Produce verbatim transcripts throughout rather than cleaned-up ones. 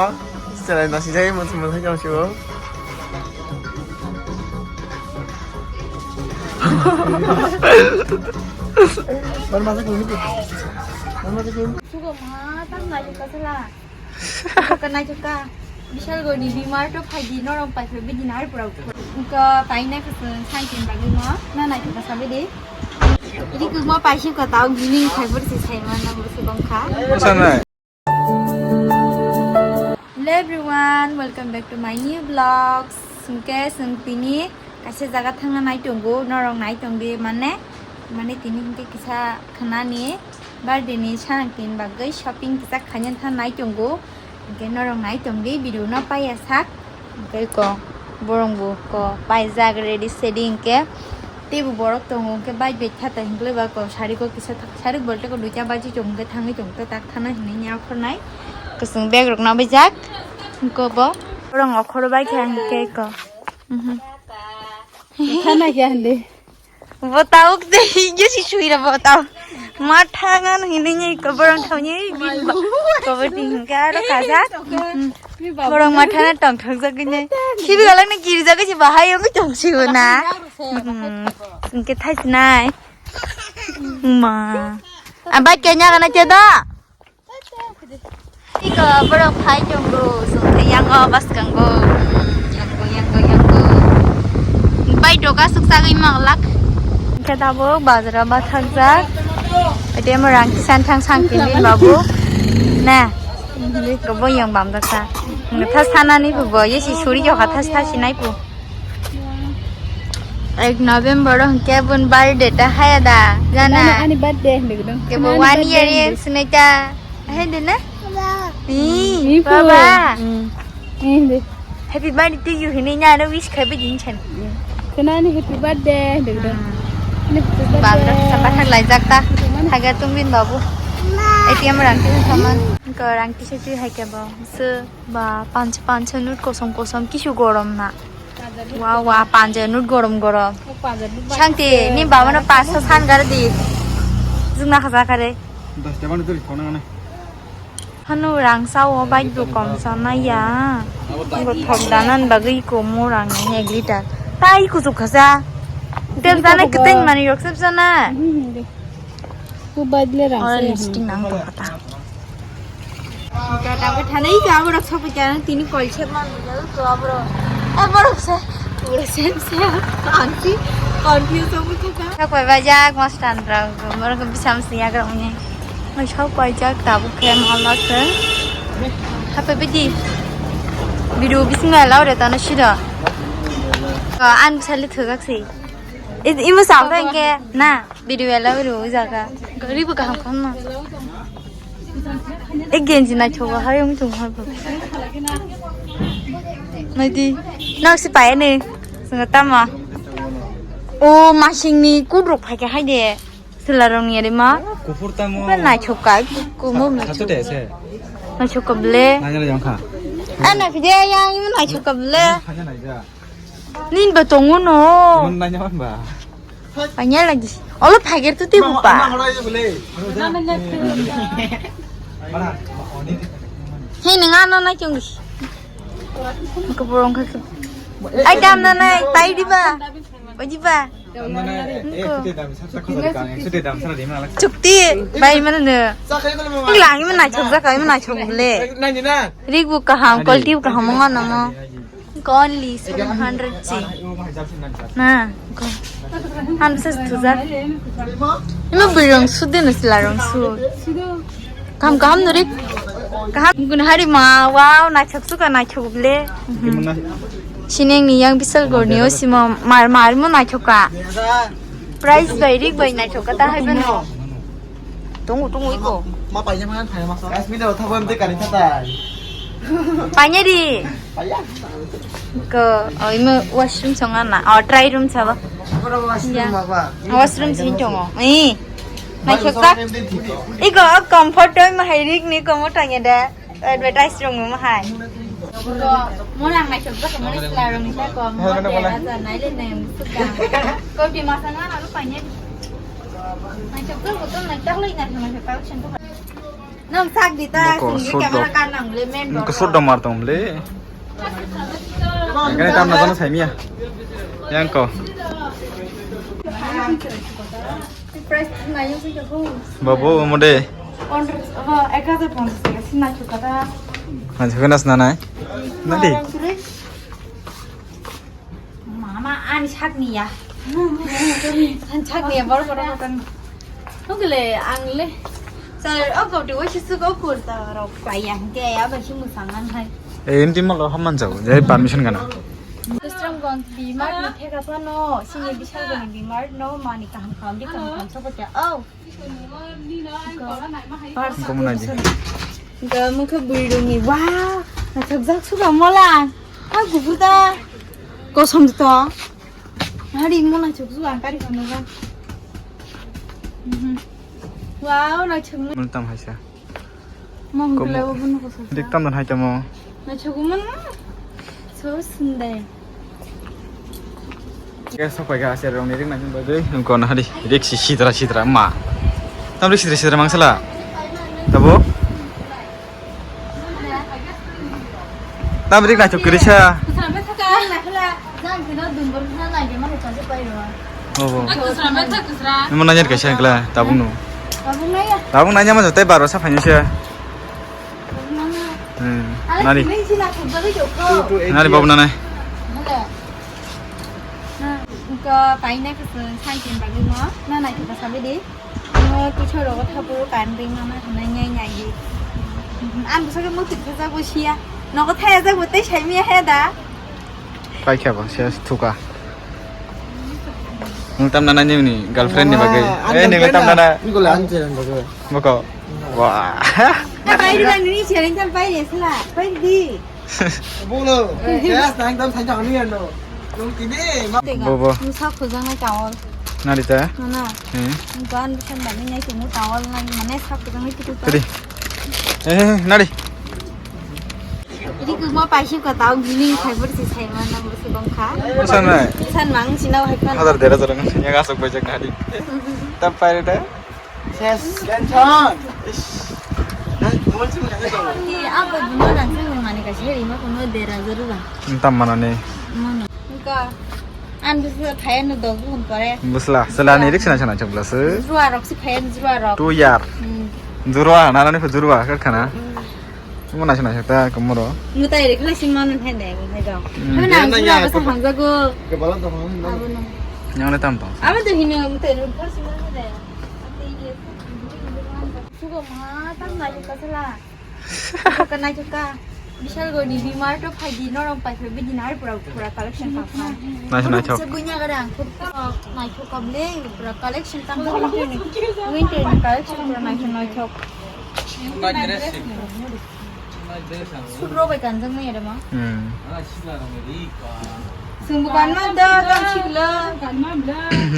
Chwrai nasi jai, masa masa jang sibo. Sugo ma, tang nai ka sala. Ka nai ka. Bishal goni bimar to phaidi norong pai phaidi nar pura. Ka pai na ka san sai kin bagwi ma. Na nai ka sabe de. Ini kuma pai shi ka tau gini khai bor si sai ma na bor si bang kha. Sana. Hello everyone, welcome back to my new vlogs. Hwnkhe chwng tini kaisa jaga thangna nai tongo, norok nai tongdi mane, mane tini hwnkhe kisa khwnani birthday ni sanaktin bagwi shopping kisa khaina thang nai tongo. Hwnkhe norok nai tongdi video no paiya sak. Hwnkhe ko borong bo ko paijak ready sedi hwnkhe. Teibo borok tongo hwnkhe bike bai thata hinklai ba ko sari ko kisa thak-, sari bolte ko duita baji chong hwnkhe thangwi chong ta tak thana hinwi nya khornai. Kwchwng bag rok nabijak hwnkhe bo. Borong okhoro bai khe hwnkhe ko. Mhm. Thana khe hande. Bo tauk de hinjo si suira bo tauk. Ma thangan hinwi ko borong thangwi bil ba. Ko bo ting hwnkhe aro kaja. Mhm. Borok mathana tongthok jagwi nai. Khibi galak ni kiri jagwi si bahai yong tong si na. Hmm. Hwnkhe thai sinai. Ma. Abai kenya kana che da. Iko borok phai tongo. Sungkhe yango baskango. Hmm, yango, yango, yango. Bai doga suk sagwi manglak. Hwnkhe tabuk bazara ma thangjak. Ete mo rang kisan thang sang kini babu. Na. Ko bo yang bam daksa. Thas thanani bo bo yesi suri joka thas thas sinai bo. Ek November o hwnkhe bun birthday ta haya da jana. Ani birthday hwndwi gdang. Ke bo one year yang sinai ta. Hai de na? Ni, baba. Ni de. Happy birthday to you hinwi na aro wish khai bidi chan. Kena ni happy birthday hwndwi gdang. Ni happy birthday. Bam daksa bathak laijak ta. Haga tungbin babu. A T M rang kisa saman. Ko rang kisa tu hai ke bo. Se ba panch panch nut kosom kosom kisu gorom na. Wa wa panch nut gorom gorom. Sangti ni baba no panch san gar di. Jung na khaja kare. Hanu rang sao bai du kom sana ya. Bo thok danan bagwi ko mo rang ni ek liter. Tai kuchuk khaja. Tel jana kiteng mani rok sep jana. Ko bad le rang. Ora lipstick nang to kata. Kata ko thanai ka aborok sopi ka tini kol chek man ko aborok. Aborok se. Pura sem se. Ansi confuse ong kha. Sa koi bajak mas tan rang. Aborok bisam siya gra unye. Mai sa koi jak tabu khe mala se. Hape bidi. Video bising la laure tana sida. An sali thujak si. Imo sa ke na. Video allow ro jaga. Gari bo kaham kaham ma. E genji naithogo hayung tung habo. Naidi. Nok si paye ne. Sunga tama. O masing ni kudruk phai ke hai de. Sila rong ni ma. Kufur tamo. Ba naithok ka. Kumo. Satu de se. Naithok ka ble. Nanya le yang kha. Ana pide yang imo naithok ka ble. Hanya naija. Nin ba tongo no. Mon nanya man ba. Panya lagi. Olo phager tu tibu pa. Hei neng ano na chong. Keborong kaki. Ai dam na na tai di ba. Oji ba. Chukti bai mana ne. Langi mana chok jaka mana chok le. Rik bu kaham, quality bu kaham ngono mo. Only seven hundred chi. Na, ko. Hamsa thujak. Ima birong sudin sila rong su. Kam kam nurik. Kaham gun hari ma, wow, naithok suka naithok le. Sineng ni yang bisal gor ni o simo mar mar mo naithok ka. Price bai rik bai naithok ka ta hai beno. Tungu tungu iko. Ma paija ma thai ma sa. Asmi da thabo em te kari thata. Panya di. Paya. Ko, oh, imo washroom chonga na. Oh, try room chaba. Ora washroom. Ya. Ma ba. Washroom sini chongo. Eh. Na chokta. Iko comfort toy ma hai rik ni ko mo tanya da. Advertise rong mo hai. Ko, mo nang na chokta ko mo sila rong ni ko. Mo te aja nai le nem suka. Ko di masa na alu panya. Na chokta ko to na tak le na na chokta ko. Nang sak di ta, Noko sindi sudok. Camera kan nang le main Noko door. Sudok mar tong le. Yang kene tam na jana sai miya. Yang ko. Price na yung sih jago. Babu, mode. Pondro, oh, ek hajar ponchas taka, sina chuka ta. Nanti kena senanai. Nanti. Mama, ani sakni ya. Ani sakni ya, bor bor kotan. Nukle, ang le. Sir, oh, kau dewa shi suka kurta rok payang ke ya, ba shi musangan hai. Eh, ini tim lo haman jauh, jadi permission kana. Kusram gon B-Mart ni theka phano, sini Bishalgoni B-Mart no, mani kaham kaham di kaham kaham sobo kya. Oh. Bumung naidi. Ga mukha bui rungni. Wah, naithok jak suka molang. Ah, gubur da. Kosom to. Hari mo naithok ju ang kari kono ga. Mhm. Wow, naithok. Mun tam haisa. Mo hungkle bo bunu kosom. Dik tam dan hai tamo. Naithok mun. So sindai. Ke sopai ga aser rong ni ring nang bagwi. Ko na hari rik si sidra sidra ma. Tam rik sidra sidra mangsala. Tabo. Tam rik na chuk kirisa. Oh, oh. Nang kusra mai thak kusra. Nang nanya kaisa kla tabung nu. Tabung nanya. Tabung nanya ma jotai baro sa phai nisa. Hmm. Nari. Nari babu nanai. Hello. Engko paina kusung santin bagwi mo, na naithok bwsa bidi. Mo twi choro go thapuru kan ring ma ma hwnwi nyai nyai di. Ang bwsa khe mo twi thajak bo siya. Nogo thaya jak bo tei sai miya he da. Paikha bo se thuka. Nwng tam nana nini girlfriend ni bagwi. Eh, nwng tam nana. Boko. Wah. Pai di nini siya ring tam pai di sala. Pai di. Bolo, gas nang tam sanjak ani ano. Nung tini ma. Bobo. Musa khujang nai tawal. Nari ta? Mana? Hmm. Ban bukan bani nai tumu tawal nai mana sa khujang nai tutu. Tadi. Eh, nari. Jadi kuma paisi ka tau gini khai bersi sai mana bersi bangkha. Pesan nai. Pesan mang sinau hai kan. Hazar dera jarang yang asok bajak nari. Tam pai ta? Ses, tension. Ish. Ni abo dino rang sing mani kasi heri ma kono dera jaru ba. Tam mana ni? Mana? Engka. An bisa thaya no dog bun pare. Busla, sela ni rik sana sana chak blas. Jurua rok si phaya jurua rok. Tu yar. Hmm. Jurua, nana ni jurua kar khana. Hmm. Mo naising naising ta komoro. Mutai ri khla sing mano hai de, hai dong. Hmm. Hai na, dia na jura ya, basa ke hamjago. Kepala dong, hamjago. Abo no. Yang le tam tong. Abo de hino mutai ri khla sing mano de. Sugo ma tam nai ka sala. Ka nai ka. Bishalgoni B-Mart o phai di norok pai phai bidi nai pura pura collection pa pa. Naising naising. Bunya gara ang khub naising ka ble pura collection tam winter ni, winter ni collection pura naising naising. Sudro bai kanjak nai ada ma? Hmm. Sungbu kan ma da kan sikla.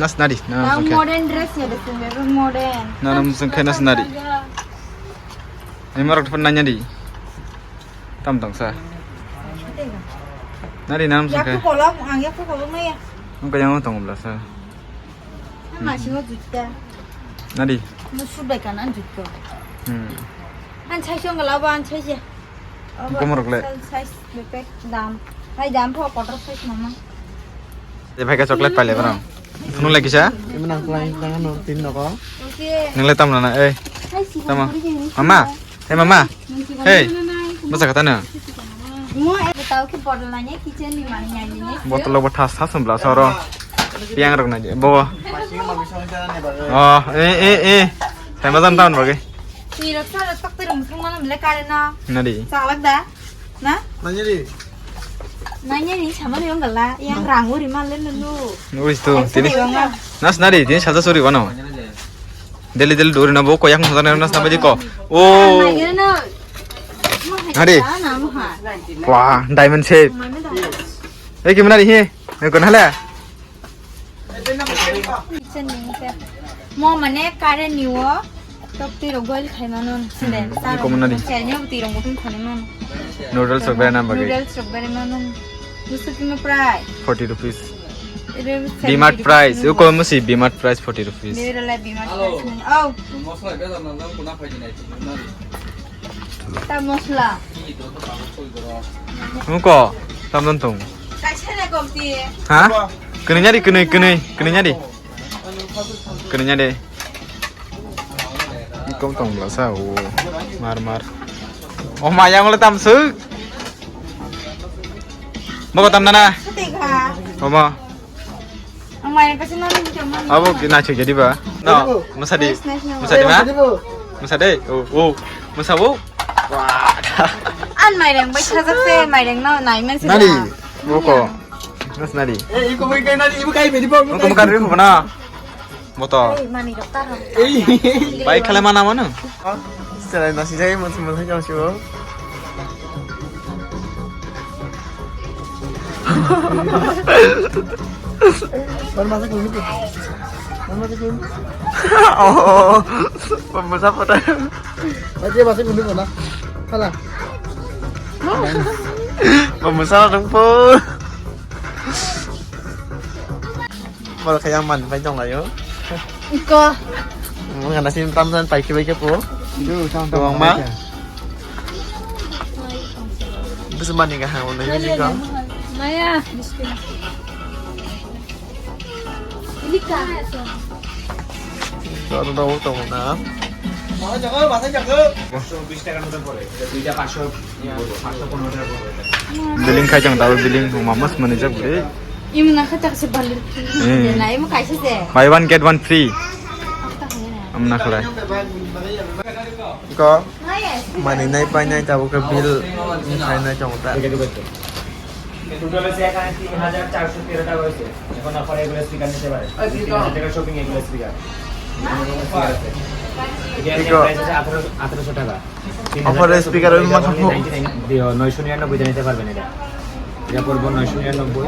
Nas nadi, na. Modern dress ya da sungbu modern. Na nam sung kai nas nadi. Ai marok pun nanya di. Tam tang sa. Nadi nam sung kai. Yaku kolok, ang yaku kolok nai ya. Ang kaya tong bla sa. Ama singo juta. Nadi? Mo subai kan an juta. Hmm. An sai song gala ba an sai je. Komorok le? Sai bebek dam. Hai dam pho kotor sai mama. Je bhai ka chocolate paile barang. Phunung le kisa? Emang nang klai nang no tin no ko. Oke. Nang le tam na na, eh. Hai si. Tama. Mama. Hey, mama. Hey. Basa kata na. Mo e tau ki bottle na ni kitchen ni mani ni ni. Bottle lo botha sa sum bla soro. Piang rok na je. Bo. Oh, eh, eh, eh. Sai ma jam taun bage. Ni rok sa rok tok te rung sung mana mle kare na. Nadi. Salak da. Na? Nanya di. Nanya ni sama ni ong gala. Yang rang uri man le nu. Ui tu. Tini. Nas nadi. Tini salsa suri wano. Deli deli duri na bo ko yak masa na nas na baji ko. Oh. Hari. Wah, diamond shape. Eh, gimana di he? Eh, kenal ya? Mo mane kare niwo. Tok tiro goil khai mano. Sinde. Iko mana di? Chanya tiro mutung khone mano. Noodles rok berana bagai. Noodles rok berana mano. Gusto kima prai? Forty rupees. B-Mart price. Uko musi B-Mart price forty rupees. Bebera lai B-Mart price. Oh. Mosla bela na na kuna phai dinai. Na. Ta mosla. Muko, tamdan tong. Kaisa na komti. Ha? Kene nyari, kene, kene, kene nyari. Kene nyari. Ikom tong belasa, o. Mar, mar. Oh, mayang le tamsuk. Boko tamdana. Sate kha. Omo. Ang mayang kasi nani jam nani. Abo ki nacho jadi ba? No, masa di. Nice, nice, nice. Masa di ma? Masa di. Oh, oh. Masa wo. Wah. An maireng bai sajak se, maireng no nai men se. Nani? Boko. Mas nani? Eh, iko bai kai nani, ibu kai bedi bang. Boko makan ri ko na. Boto. Ei, mani doktor. Ei. Bai khala mana mana? Selai nasi jai mas mas jang shu. Ban masa kunu. Ban masa kunu. Oh, pemusa pada. Baca masa kunu mana? Salah. Pemusa dong po. Boro khe yang man pai tong laio. Iko. Mungana sim tam san pai kibai ke po. Duh, tam tam. Tuang ma. Bisa mani ka hang unai ni ka. Maya. Ini ka. Tuh ada tahu tahu na. Mau jago, bahasa jago. Seratus tiga puluh. Duita paso. Billing khai chang daw billing huma mas mani jak bri. Imna kha tak se bali. Hmm. Na imu kaisa se. Buy one get one free. Amna khala. Ko mani nai pai nai tabo ke bill khai nai chang ta. Total হচ্ছে এখানে তিন হাজার চারশো তেরো টাকা হয়েছে। এখন আপনারা এগুলো স্পিকার নিতে পারেন। তিন হাজার টাকা শপিং এগুলো স্পিকার। এটা টিকো। প্রাইস আছে আঠারো, আঠারোশো টাকা। তিন হাজার অফার টাকা স্পিকার শপিং ওই এগুলো মাত্র আপনি নাইনটি নাইন দিয়ে নয়শো নিরানব্বই দিয়ে নিতে পারবেন এটা। এটা পড়বো নয়শো নিরানব্বই।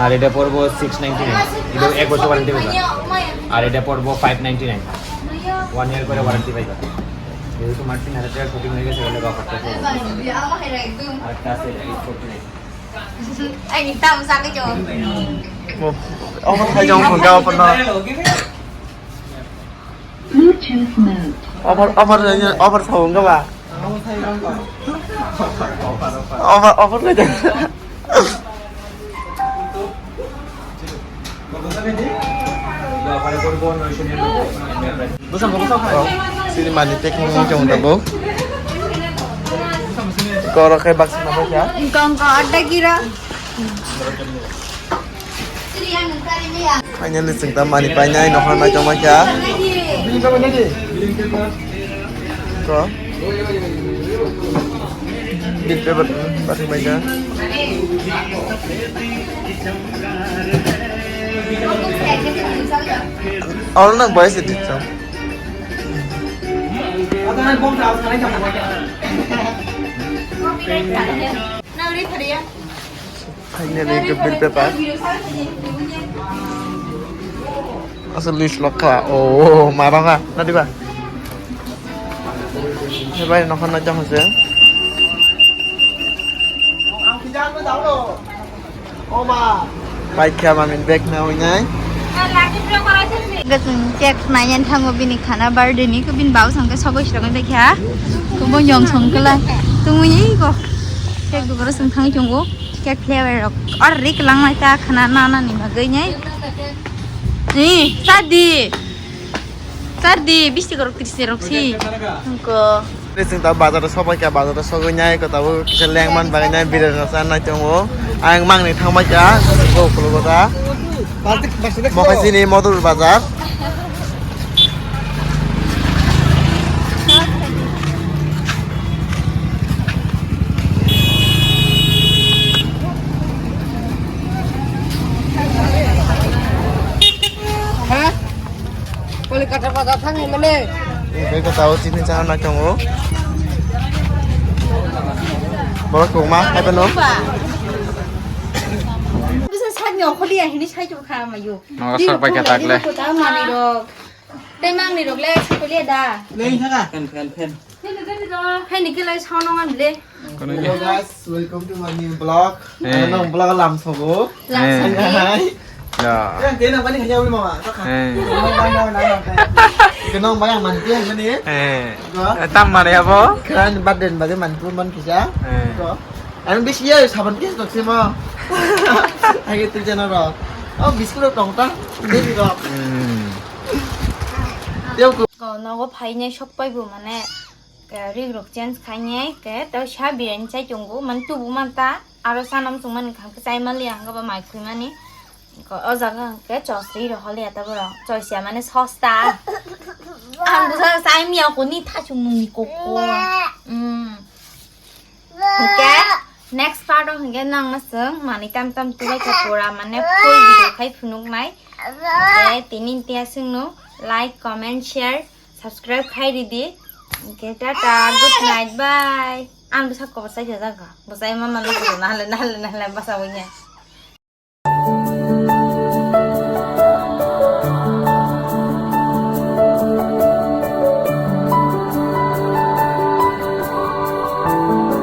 আর এটা পড়বো সিক্স নাইনটি নাইন। এটা এক বছর ওয়ারেন্টি পাবে। আর এটা পড়বো five ninety nine. One year করে ওয়ারেন্টি পাইবা। যেহেতু মাত্র তিন হাজার টাকা শপিং হয়ে গেছে, এগুলো অফারটা চলবে। আরেকটা আছে, eight forty nine. Ai, ni tam sa ke jo. Mo, offer khai jong phone ka offer na. Bluetooth mode. Offer, offer, offer phone ka ba. Offer, offer khai jong. Sini mani packing ni jong tabuk. Koro khai baksa na baksa. Engkau engkau ada kira. Finally, chwng ta mani painai, nokhorno naitongma kha. Ko? Bill paper, hmm, pathai bai kha. Oro nang bai se di cham. Finally, ke bill paper. Asal list lokha. Oh, maranga. Nadi ba? Hebai nokhorno jang hose. Paikha mamin bag na hoinai. Gachung cake naiyan thango bini khana birthday ni, ko bini bau sangke sogo sirok bai kha. Ko bo yong song kala. Tungwi ko. Cake dukoro sung thang chungo. Cake flavor rok. Or rik lang mai ta khana na na ni bagwi nai. Ni sadi. Sadi bisti korok tris rok si. Ko. Chwng ta bazar o sobai kha, bazar o sogwi nai ko tabuk kisa lengman bagwi nai biryani rok cha nai tongo. Ang mangni thangbai kha, ko khuluk o ta. Mokasini Modul bazar. Ha? Kolkata bazar thangwi mane. Tei ko tao chini chana nai tongo. Borok koma hai phano. Bisa sakni okholi ahini sai tu kha mayo. Nogo sak bai kha takle. Kota mani rok. Tei mangni rok le sakoli da. Nei thaka. Fan, fan, fan. Hai ni kelai sao nong an le. Hello guys, welcome to my new vlog. Eh. Ano nong vlog lam sobo. Lam sobo. Hai. Ya. Eh, dia nak balik kerja boleh mama. Eh. Mama, mama, mama. Kenong bayang manti hai mani. Eh. Go. Eh, tam mane abo? Kran birthday ni bagwi manti man kisa. Eh. Go. Ang bisi ya saban kis tok simo. Agi tu jana ro. Oh, biscuit ro tong ta. Baby ro. Hmm. Teo ko. Ko nogo phainai sok pai bu mane. Ke rig rok change khainai ke to sa biryani chai tongo man tubu man ta. Aro sanam sung mani khang chai mali ang ba mai khui mani. Ko o jaga hwnkhe chosri rw holi ata borok. Chosia mane sosta. Ang busa sai miya ko ni tha chung nung ni koko. Mm. Hwnkhe next part o hwnkhe nang ma sung mani tam tam tu bai ka pura mane full video khai phunuk nai. Hwnkhe tini tiya sung no like, comment, share, subscribe khai ridi. Hwnkhe tata, good night, bye. Ang busa ko busa jaga. Busa mama no ko na le na le na le basa wanya.